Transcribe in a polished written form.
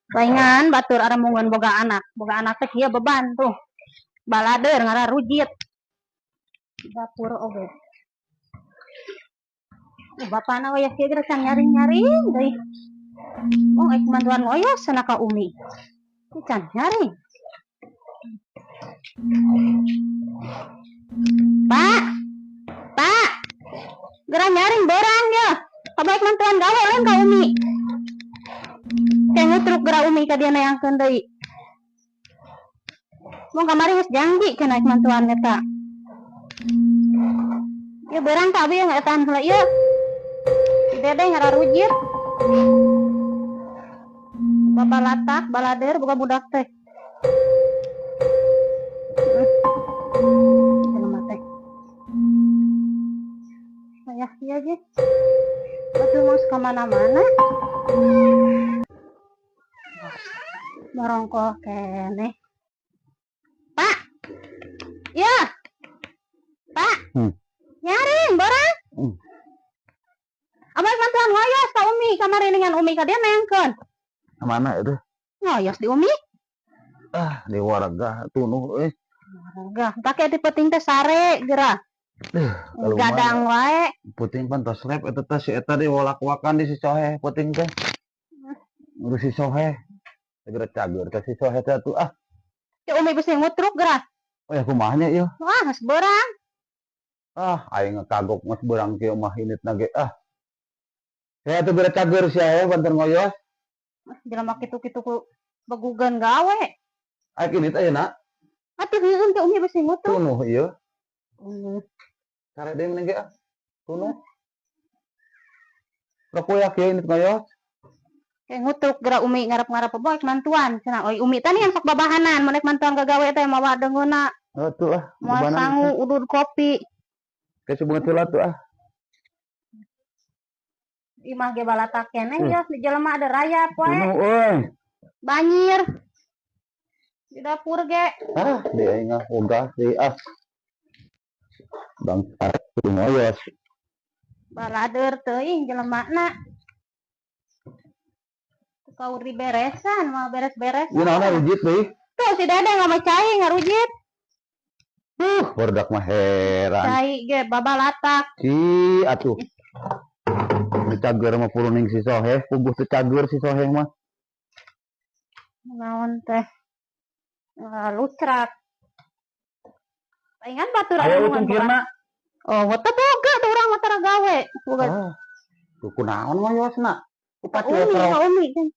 Palingan batur aramungan boga anak. Boga anak teh kieu beban tuh. Balader ngararujit. Dapur oge. Bapana wayah kieu geura can nyaring-nyaring deui. Oh, ek mantuan ngoyos cenah ka Umi. Can nyaring. Pak. Pak. Geura nyaring berang ya. Kabaik mantuan gawe lain ka Umi. Kayak ngutruk geura Umi ka dia neangkeun deui. Mau kamari geus janji cenah ek mantuan eta. Ya berang tak abi yang etan heula ieu. Si Dede ngararujit. Bapak latak, balader boga budak teh. Jelema teh. Ayah ieu ge. Batu mah ka mana-mana. Barongkoh keneh. Pak. Ya. Pak. Nyaring, barang. Abah mantuan ngoyos ka Umi kamari dengan Umi ka dia neangkeun. Mana itu? Ngoyos di Umi. Ah, di warga tunuh eh. Warga, pake di penting teh sare geura. Kalau Gadang wae. Puting pan tos lep eta teh si eta di wolak-wakan di si sohe puting teh. Ngurus si sohe. Segera cager teh si sohe teh atuh ah. Si Umi bisa ngutruk geura. Oh ya kumaha nya ieu? Wah, geus beurang. Ah, aing kagok geus beurang kieu mah init na ge ah. Saya tuh geura cager sia banten ngoyos. Jelema kitu-kitu ku begugan gawe. Aing init ayeuna. Atuh heueun teh Umi bisi ngutruk. Tunuh ieu. Tunuh. Sare deui mending ge ah. Tunuh. Rok kieu init ngoyos. Kayak ngutruk geura Umi ngarep-ngarep bae mantuan cenah. Oi Umi teh yang sok babahanan mun mantuan gagawe teh mawa deungeunna. Atuh ah, moal sangu udud kopi. Kayak sebanget heula tuh ah. Imah ge balatak keneh ya di jelema ada rayap wae. Tunuh euy. Banjir. Di dapur ge. Ah, di aing ah ogah deui ah. Bang kudu ngoyos. Balader teuing jelemana. Kau diberesan, mau beres-beres. Ieu naon rujit deui? Tuh si Dede nggak mau cai ngarujit. Barudak mah heran. Cai ge babalatak. Si atuh. Nu cager mah puruning si soheh, puguh teu cager si soheh mah. Naon teh? Lucrak. Palingan batur Aya anu cungkirna. Oh, teu boga tuh urang mah tara gawe. Boga. Ah. Tuh kunaon ngoyosna? Ku Umi, ka Umi.